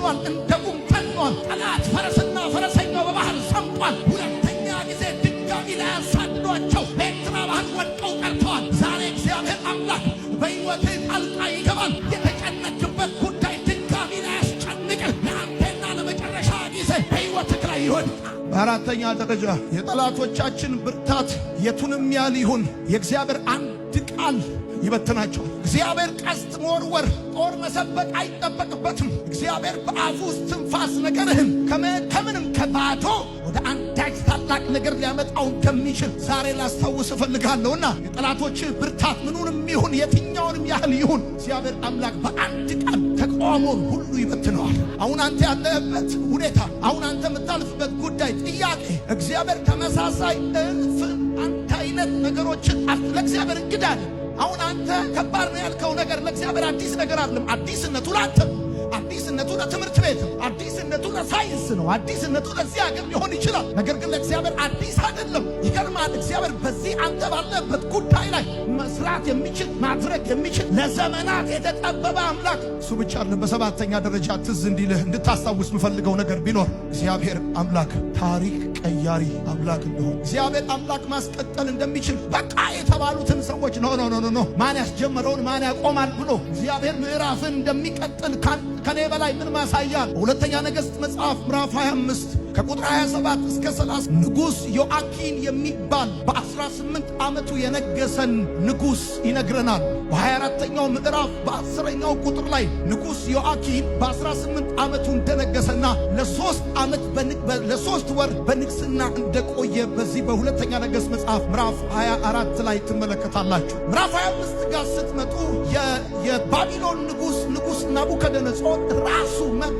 ተበትኗል፣ እንደ ጉም ተኗል። ጠላት ፈረስና ፈረሰኛው በባህር ሰምጧል። ሁለተኛ ጊዜ ድጋሚ ላያሳድዷቸው በኤርትራ ባህር ወድቀው ቀርተዋል። ዛሬ እግዚአብሔር አምላክ በሕይወትህ ጣልቃ ይገባል። የተጨነክበት ጉዳይ ድጋሚ ላያስጨንቅህ ለአንተና ለመጨረሻ ጊዜ በሕይወትህ ላይ ይወድቃል። በአራተኛ ደረጃ የጠላቶቻችን ብርታት የቱንም ያህል ይሁን የእግዚአብሔር አንድ ቃል ይበትናቸዋል። እግዚአብሔር ቀስት መወርወር፣ ጦር መሰበቅ አይጠበቅበትም። እግዚአብሔር በአፉ ውስጥ ትንፋስ ነገርህን ከምንም ከባዶ ወደ አንዳች ታላቅ ነገር ሊያመጣው እንደሚችል ዛሬ ላስታውስ እፈልጋለሁና የጠላቶችህ ብርታት ምኑንም ይሁን የትኛውንም ያህል ይሁን እግዚአብሔር አምላክ በአንድ ቃል ተቃውሞን ሁሉ ይበትነዋል። አሁን አንተ ያለህበት ሁኔታ፣ አሁን አንተ የምታልፍበት ጉዳይ፣ ጥያቄ እግዚአብሔር ተመሳሳይ እልፍ አንድ አይነት ነገሮችን ለእግዚአብሔር እንግዳ አይደለም። አሁን አንተ ከባድ ነው ያልከው ነገር ለእግዚአብሔር አዲስ ነገር አይደለም። አዲስነቱ ለአንተ ነው። አዲስነቱ ለትምህርት ቤት ነው። አዲስነቱ ለሳይንስ ነው። አዲስነቱ ለዚህ ሀገር ሊሆን ይችላል። ነገር ግን ለእግዚአብሔር አዲስ አይደለም። ይገርማል። እግዚአብሔር በዚህ አንተ ባለበት ጉዳይ ላይ መስራት የሚችል፣ ማድረግ የሚችል፣ ለዘመናት የተጠበበ አምላክ እሱ ብቻ አይደለም። በሰባተኛ ደረጃ ትዝ እንዲልህ እንድታስታውስ የምፈልገው ነገር ቢኖር እግዚአብሔር አምላክ ታሪክ ቀያሪ አምላክ እንደሆነ፣ እግዚአብሔር አምላክ ማስቀጠል እንደሚችል፣ በቃ የተባሉትን ሰዎች "No, no, no, no፣ ማን ያስጀመረውን ማን ያቆማል?" ብሎ እግዚአብሔር ምዕራፍን እንደሚቀጥል ከኔ በላይ ምን ማሳያ? ሁለተኛ ነገሥት መጽሐፍ ምዕራፍ 25 ከቁጥር 27 እስከ 30 ንጉሥ ዮአኪን የሚባል በ18 ዓመቱ የነገሰን ንጉሥ ይነግረናል። በ24ተኛው ምዕራፍ በ10ኛው ቁጥር ላይ ንጉሥ ዮአኪን በ18 ዓመቱ እንደነገሰና ለ3 ዓመት ለ3 ወር በንግስና እንደቆየ በዚህ በሁለተኛ ነገሥት መጽሐፍ ምዕራፍ 24 ላይ ትመለከታላችሁ። ምዕራፍ 25 ጋር ስትመጡ የባቢሎን ንጉሥ፣ ንጉሥ ናቡከደነጾር ራሱ መጥቶ